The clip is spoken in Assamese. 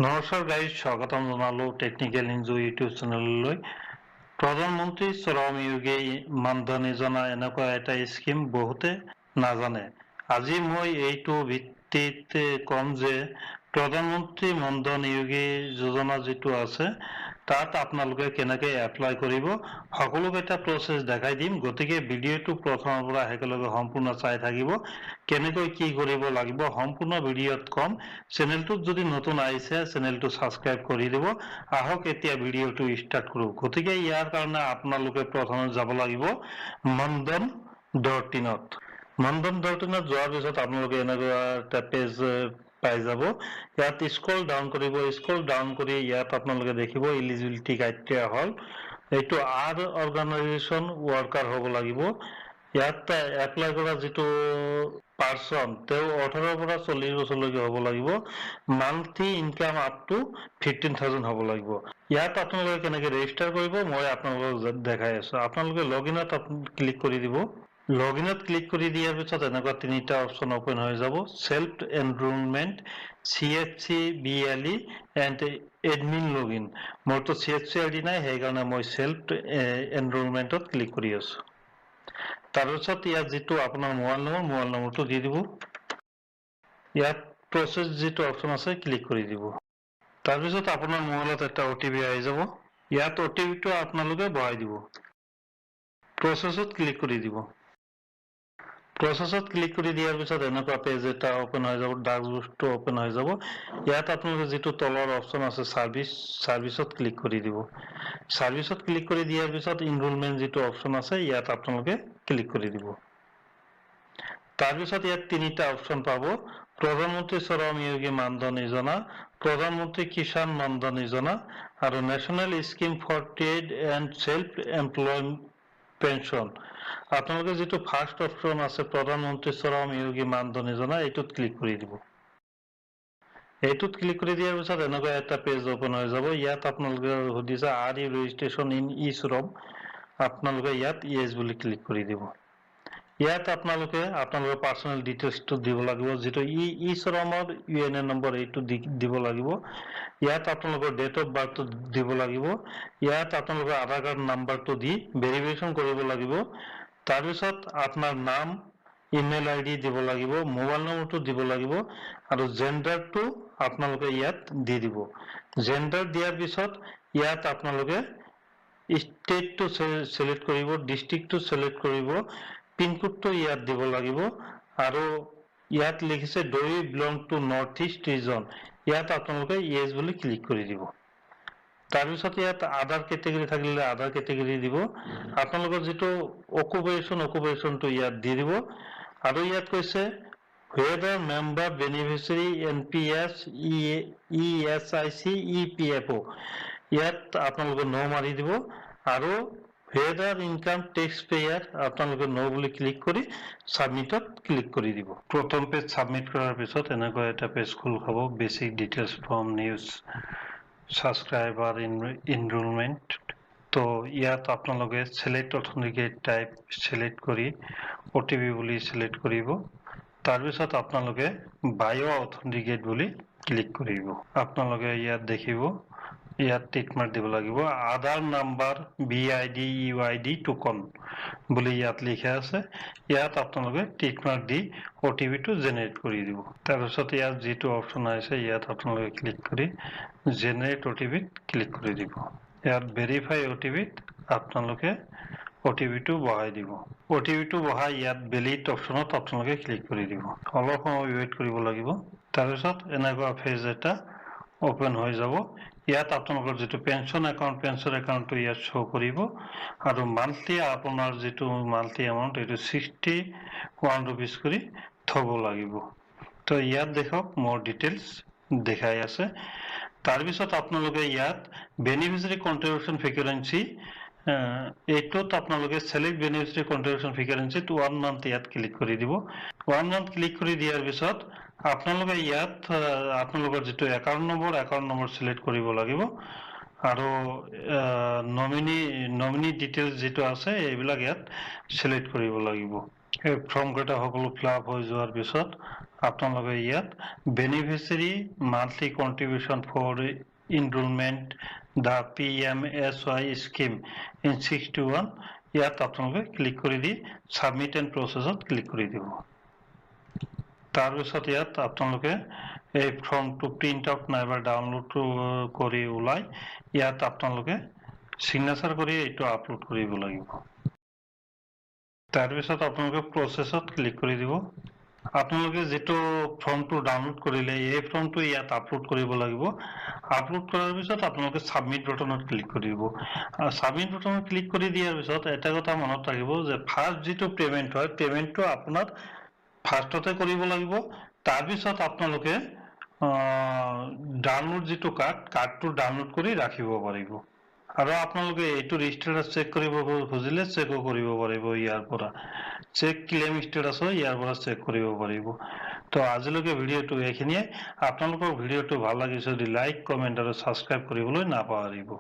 নমস্কাৰ গাইজ, স্বাগতম জনালোঁ টেকনিকেল ইনজু ইউটিউব চেনেললৈ। প্ৰধানমন্ত্ৰী শ্ৰম য়োগী মানধন যোজনা এনেকুৱা এটা স্কিম, বহুতে নাজানে। আজি মই এইটো ভিত্তিত ক'ম যে প্ৰধানমন্ত্ৰী মানধন য়োগী যোজনা যিটো আছে, তাত আপোনালোকে কেনেকৈ এপ্লাই কৰিব, সকলোকেইটা প্ৰচেছ দেখাই দিম। গতিকে ভিডিঅ'টো প্ৰথমৰ পৰা একেলগে সম্পূৰ্ণ চাই থাকিব। কেনেকৈ কি কৰিব লাগিব, সম্পূৰ্ণ ভিডিঅ'ত ক'ম। চেনেলটোত যদি নতুন আহিছে, চেনেলটো ছাবস্ক্ৰাইব কৰি দিব। আহক, এতিয়া ভিডিঅ'টো ষ্টাৰ্ট কৰোঁ। গতিকে ইয়াৰ কাৰণে আপোনালোকে প্ৰথমে যাব লাগিব মানধন.ইনত। মানধন.ইনত যোৱাৰ পিছত আপোনালোকে এনেকুৱা এটা পেজ পাই যাব। ইয়াত স্ক্ৰল ডাউন কৰিব। স্ক্ৰল ডাউন কৰি ইয়াত আপোনালোকে দেখিব ইলিজিবিলিটি ক্ৰাইটেৰিয়া হ'ল এইটো আৰ অৰ্গেনাইজেশ্যন ৱৰ্কাৰ হ'ব লাগিব। ইয়াত এপ্লাই কৰা যিটো পাৰ্চন, তেওঁ 18ৰ পৰা 40 বছৰলৈকে হ'ব লাগিব। Monthly income up to 15,000 হ'ব লাগিব। ইয়াত আপোনালোকে কেনেকৈ ৰেজিষ্টাৰ কৰিব, মই আপোনালোকক দেখাই আছো। আপোনালোকে লগ ইনত ক্লিক কৰি দিব। লগ ইনত ক্লিক কৰি দিয়াৰ পিছত এনেকুৱা তিনিটা অপশ্যন অপেন হৈ যাব, self enrolment, CHC BLE and admin log in. মোৰতো C H C I D নাই, সেইকাৰণে মই চেল্ফ এনৰোলমেণ্টত ক্লিক কৰি আছো। তাৰপিছত ইয়াত যিটো আপোনাৰ মোবাইল নম্বৰ, মোবাইল নম্বৰটো দি দিব। ইয়াত প্ৰচেছ যিটো অপশ্যন আছে, ক্লিক কৰি দিব। তাৰপিছত আপোনাৰ মোবাইলত এটা অ' টি পি আহি যাব। ইয়াত অ' টি পিটো আপোনালোকে বহাই দিব। প্ৰচেছত ক্লিক কৰি দিব। প্ৰচেছত ক্লিক কৰি দিয়াৰ পিছত এনেকুৱা পেজ এটা অপেন হৈ যাব, ডাছবৰ্ডটো অপেন হৈ যাব। ইয়াত আপোনালোকে যিটো তলৰ অপশ্যন আছে ছাৰ্ভিচ, ছাৰ্ভিচত ক্লিক কৰি দিব। ছাৰ্ভিচত ক্লিক কৰি দিয়াৰ পিছত ইনৰোলমেণ্ট যিটো অপশ্যন আছে, ইয়াত আপোনালোকে ক্লিক কৰি দিব। তাৰপিছত ইয়াত তিনিটা অপশ্যন পাব, প্ৰধানমন্ত্ৰী শ্ৰম য়োগী মানধন যোজনা, প্ৰধানমন্ত্ৰী কিষাণ মানধন যোজনা আৰু National Scheme for Trade and Self Employment Pension। আপোনালোকে যিটো ফাৰ্ষ্ট অপশ্যন আছে, প্ৰধানমন্ত্ৰী শ্ৰম য়োগী মানধন যোজনা, এইটোত ক্লিক কৰি দিব। এইটোত ক্লিক কৰি দিয়াৰ পিছত এনেকুৱা এটা পেজ অপেন হৈ যাব। ইয়াত আপোনালোকে সুধিছে, "Are you registration in e-Shram?" আপোনালোকে ইয়াত য়েছ বুলি ক্লিক কৰি দিব। ইয়াত আপোনালোকে আপোনালোকৰ পাৰ্চনেল ডিটেইলছটো দিব লাগিব। যিটো ই শ্ৰমৰ ইউ এন নম্বৰ, এইটো দি দিব লাগিব। ইয়াত আপোনালোকৰ ডেট অফ বাৰ্থটো দিব লাগিব। ইয়াত আপোনালোকৰ আধাৰ কাৰ্ড নাম্বাৰটো দি ভেৰিফিকেশ্যন কৰিব লাগিব। তাৰপিছত আপোনাৰ নাম, ইমেইল আই ডি দিব লাগিব, মোবাইল নম্বৰটো দিব লাগিব আৰু জেণ্ডাৰটো আপোনালোকে ইয়াত দি দিব। জেণ্ডাৰ দিয়াৰ পিছত ইয়াত আপোনালোকে ষ্টেটটো চিলেক্ট কৰিব, ডিষ্ট্ৰিক্টটো চিলেক্ট কৰিব, পিনকোডটো ইয়াত দিব লাগিব আৰু ইয়াত লিখিছে, "Do you belong to North East region?" ইয়াত আপোনালোকে য়েছ বুলি ক্লিক কৰি দিব। তাৰপিছত ইয়াত আদাৰ কেটেগৰী থাকিলে আদাৰ কেটেগৰী দিব। আপোনালোকৰ যিটো অকুপেশ্যন, অকুপেশ্যনটো ইয়াত দি দিব। আৰু ইয়াত কৈছে, whether member beneficiary NPS, ESIC, EPFO, ইয়াত আপোনালোকে ন মাৰি দিব। আৰু হুৱেদাৰ ইনকাম টেক্স পেয়াৰ, আপোনালোকে ন বুলি ক্লিক কৰি ছাবমিটত ক্লিক কৰি দিব। প্ৰথম পেজ ছাবমিট কৰাৰ পিছত এনেকুৱা এটা পেজ খোল খাব, basic details from new subscriber enrolment। তো ইয়াত আপোনালোকে চিলেক্ট অথেণ্টিকেট টাইপ চিলেক্ট কৰি অ' টি পি বুলি চিলেক্ট কৰিব। তাৰপিছত আপোনালোকে বায়' অথেণ্টিকেট বুলি ক্লিক কৰিব। আপোনালোকে ইয়াত দেখিব, ইয়াত টিক মাৰ্ক দিব লাগিব। আধাৰ নাম্বাৰ, বিআইডি, ইউআইডি, টোকন বুলি ইয়াত লিখা আছে। ইয়াত আপোনালোকে টিক মাৰ্ক দি অ' টি পিটো জেনেৰেট কৰি দিব। তাৰপিছত ইয়াত যিটো অপশ্যন আহিছে, ইয়াত আপোনালোকে ক্লিক কৰি জেনেৰেট অ' টি পিত ক্লিক কৰি দিব। ইয়াত ভেৰিফাই অ' টি পিত আপোনালোকে অ' টি পিটো বহাই দিব। অ' টি পিটো বহাই ইয়াত ভেলিড অপশ্যনত আপোনালোকে ক্লিক কৰি দিব। অলপ সময় ৱেইট কৰিব লাগিব। তাৰপিছত এনেকুৱা পেজ এটা অপেন হৈ যাব। ইয়াত আপোনালোকৰ যিটো পেঞ্চন একাউণ্ট, পেঞ্চন একাউণ্টটো ইয়াত শ্ব' কৰিব আৰু মান্থলি আপোনাৰ যিটো মান্থলি এমাউণ্ট, এইটো 61 ৰুপিজ কৰি থ'ব লাগিব। তো ইয়াত দেখক, মোৰ ডিটেইলছ দেখাই আছে। তাৰপিছত আপোনালোকে ইয়াত বেনিফিচিয়াৰী কণ্ট্ৰিবিউশ্যন ফ্ৰিকুৱেঞ্চি, এইটোত আপোনালোকে চেলেক্ট বেনিফিচিয়াৰী কণ্ট্ৰিবিউশ্যন ফ্ৰিকুৱেঞ্চিত ওৱান মান্থ ইয়াত ক্লিক কৰি দিব। ওৱান মান্থ ক্লিক কৰি দিয়াৰ পিছত আপোনালোকে ইয়াত আপোনালোকৰ যিটো account number, account number select কৰিব লাগিব আৰু নমিনী ডিটেইলছ যিটো আছে, এইবিলাক ইয়াত চিলেক্ট কৰিব লাগিব। এই ফৰ্মকেইটা সকলো ফিল আপ হৈ যোৱাৰ পিছত আপোনালোকে ইয়াত "Beneficiary monthly contribution for enrolment the PMSY scheme in 61", ইয়াত আপোনালোকে ক্লিক কৰি দি ছাবমিট এণ্ড প্ৰচেছত ক্লিক কৰি দিব। তাৰপিছত ইয়াত আপোনালোকে এই ফৰ্মটো প্ৰিণ্ট আউট নাইবা ডাউনলোড কৰি ওলাই ইয়াত আপোনালোকে চিগনেচাৰ কৰি এইটো আপলোড কৰিব লাগিব। তাৰপিছত আপোনালোকে প্ৰচেছত ক্লিক কৰি দিব। আপোনালোকে যিটো ফৰ্মটো ডাউনলোড কৰিলে, এই ফৰ্মটো ইয়াত আপলোড কৰিব লাগিব। আপলোড কৰাৰ পিছত আপোনালোকে ছাবমিট বটনত ক্লিক কৰি দিব। ছাবমিট বটনত ক্লিক কৰি দিয়াৰ পিছত এটা কথা মনত ৰাখিব যে ফাৰ্ষ্ট যিটো পে'মেণ্ট হয়, পে'মেণ্টটো আপোনাৰ ফাৰ্ষ্টতে কৰিব লাগিব। তাৰপিছত আপোনালোকে ডাউনলোড যিটো কাৰ্ড, কাৰ্ডটো ডাউনলোড কৰি ৰাখিব পাৰিব আৰু আপোনালোকে এইটোৰ ষ্টেটাছ চেক কৰিব খুজিলে চেকো কৰিব পাৰিব ইয়াৰ পৰা। চেক ক্লেইম ষ্টেটাছো ইয়াৰ পৰা চেক কৰিব পাৰিব। তো আজিলৈকে ভিডিঅ'টো এইখিনিয়ে। আপোনালোকৰ ভিডিঅ'টো ভাল লাগিছে যদি লাইক, কমেণ্ট আৰু ছাবস্ক্ৰাইব কৰিবলৈ নাপাহৰিব।